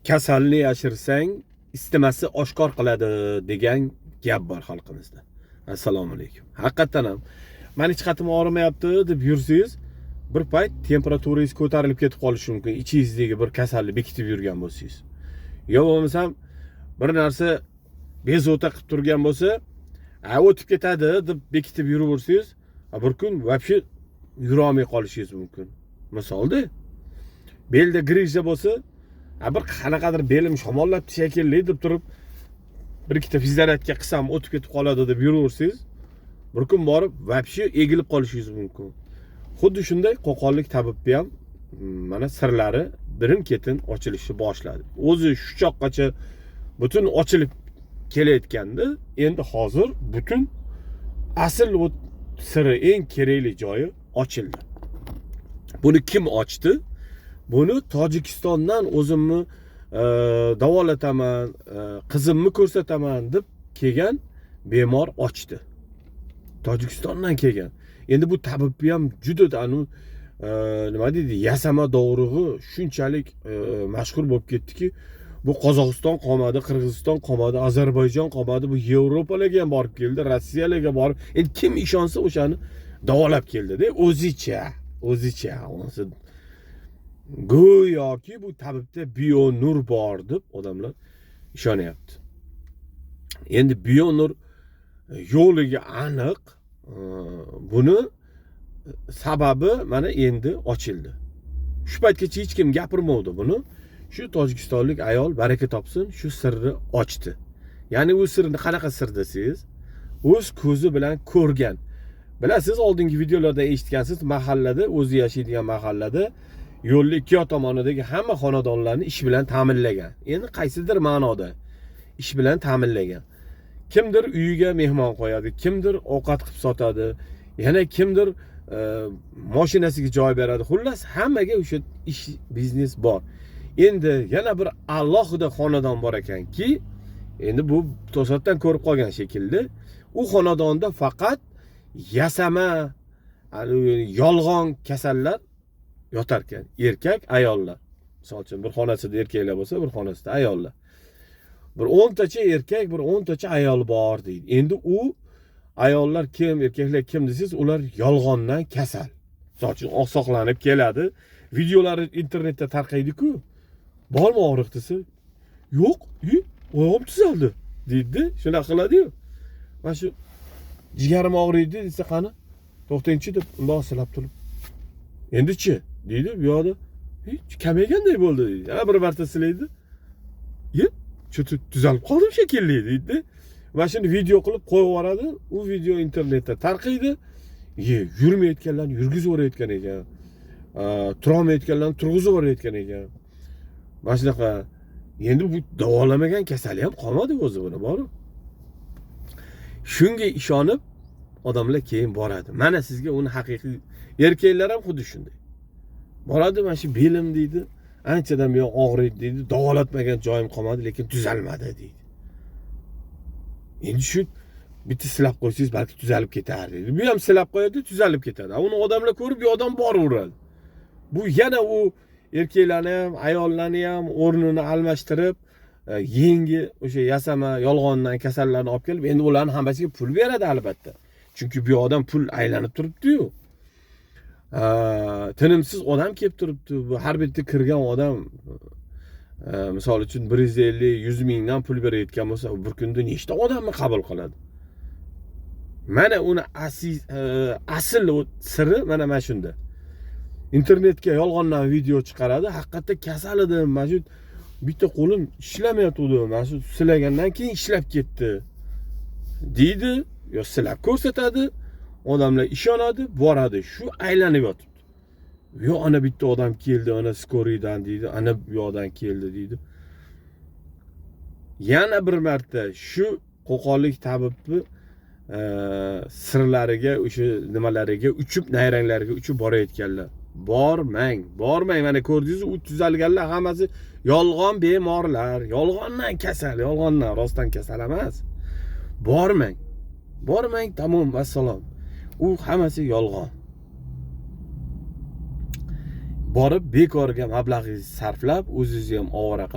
Kasalni yashirsang, isitmasi oshkor qiladi degan gap bor xalqimizda. Assalomu alaykum. Haqiqatdan ham mani hech qatim og'rimayapti deb yursangiz, bir payt temperaturangiz ko'tarilib ketib qolishi mumkin, ichingizdagi bir kasalni bekitib yurgan bo'lsangiz. Yo bo'lmasam bir narsa bezovta qilib turgan bo'lsa, a o'tib ketadi deb bekitib yuraversangiz, bir kun вообще yurolmay qolishingiz mumkin. Misolda, belda грыжа bo'lsa, a bir qanaqadir belim shamollabdi shekilli deb turib, bir ikkita физзарядка qilsam o'tib ketib qoladi deb yuraversangiz, bir kun borib вообще egilib qolishingiz mumkin. Xuddi shunday qo'qonlik tabibni ham mana sirlari birin-ketin ochilishni boshladi. O'zi shu choqqacha butun ochilib kelayotgandi, endi hozir butun asl siri, eng kerakli joyi ochildi. Buni kim ochdi? Buni Tojikistondan o'zimni davolataman, qizimni ko'rsataman deb kelgan bemor ochdi. Tojikistondan kelgan. Endi bu tabibni ham juda anu nima deydi, yasama dovrug'i shunchalik mashhur bo'lib ketdiki, bu Qozog'iston qolmadi, Qirg'iziston qolmadi, Ozarbayjon qolmadi, bu Yevropalarga ham borib keldi, Rossiyalarga borib, endi kim ishonsa o'shani davolab keldi-da, o'zicha, o'zicha. O'zi go'yoki bu tabibda bionur bor deb odamlar ishonyapti. Endi bionur yo'qligi aniq, buni sababi mana endi ochildi. Shu paytgacha hech kim gapirmovdi buni. Shu tojikistonlik ayol baraka topsin, shu sirni ochdi. Ya'ni u sirni qanaqa sir desangiz, o'z ko'zi bilan ko'rgan. Bilasiz, oldingi videolarda eshitgansiz, mahallada, o'zi yashaydigan mahallada yo'lni ikki yoq tomonidagi hamma xonadonlarni ish bilan ta'minlagan. Endi qaysidir ma'noda ish bilan ta'minlagan. Kimdir uyiga mehmon qo'yadi, kimdir ovqat qilib sotadi, yana kimdir mashinasiga joy beradi. Xullas, hammaga o'sha ish, biznes bor. Endi yana bir alohida xonadon bor ekanki, endi bu to'satdan ko'rib qolgan shekilli. U xonadonda faqat yasama, yolg'on kasallar yotar ekan. Erkak, ayollar. Misol uchun, bir xonasida erkaklar bo'lsa, bir xonasida ayollar. Bir 10 tacha erkak, bir 10 tacha ayol bor deydi. Endi u ayollar kim, erkaklar kim desangiz, ular yolg'ondan kasal. Misol uchun, oqsoqlanib keladi. Videolari internetda tarqaydi-ku. Bormi og'riq desa, yo'q, oyog'im tuzaldi deydi. Shunaqa qiladi-yu. Mana shu jigarim og'riydi desa, qani, to'xtangchi deb undoq silab turib. Endichi deydi, bu yoqda hech kamayganday bo'ldi deydi. Yana bir marta silaydi. Ye, что-то tuzalib qoldim shekilli deydi. Mana shuni video qilib qo'yib yuboradi. U video internetda tarqaydi. Ye, yurmayotganlarni yurgizib yuborayotgan ekan. Turolmayotganlarni turg'izib yuborayotgan ekan. Mana shunaqa. Endi bu davolamagan kasali ham qolmadi o'zi buni boru. Shunga ishonib odamlar keyin boradi. Mana sizga uni haqiqiy erkaklar ham xuddi shunday. Boradi, mana shu belim deydi, anchadan buyon og'riydi deydi, davolatmagan joyim qolmadi, lekin tuzalmadi deydi. Endi shu bitta silab qo'ysangiz balki tuzalib ketar deydi. Bu ham silab qo'yadi, tuzalib ketadi. Uni odamlar ko'rib bu yoqdan boraveradi. Bu yana u erkaklarni ham, ayollarni ham o'rnini almashtirib, yangi o'sha yasama yolg'ondan kasallarni olib kelib, endi ularni hammasiga pul beradi albatta. Chunki bu yoqdan pul aylanib turibdi-yu. Tinimsiz odam kelib turibdi. Bu har bitta kirgan odam misol uchun 150, 100 mingdan pul berayotgan bo'lsa, bir kunda nechta odamni qabul qiladi? Mana uni asl siri mana shunda. Internetga yolg'ondan video chiqaradi. Haqiqatda kasal edim, mana shu bitta qo'lim ishlamayotgandi, mana shu silagandan keyin ishlab ketdi deydi, yo silab ko'rsatadi, odamlar ishonadi, boradi, shu aylanib yotibdi. Yo ana bitta odam keldi, ana скорый dan deydi, ana bu yoqdan keldi deydi. Yana bir marta shu qo'qonlik tabibni sirlariga, o'sha nimalariga uchib, nayranglariga uchib borayotganlar. Bormang, bormang. Mana ko'rdingiz, u tuzalganlar hammasi yolg'on bemorlar, yolg'ondan kasal, yolg'ondan, rostdan kasal emas. Bormang. Bormang, tamom, vassalom. U hammasi yolg'on. Borib bekorga mablag'ingizni sarflab, o'zingizni ham ovora qilib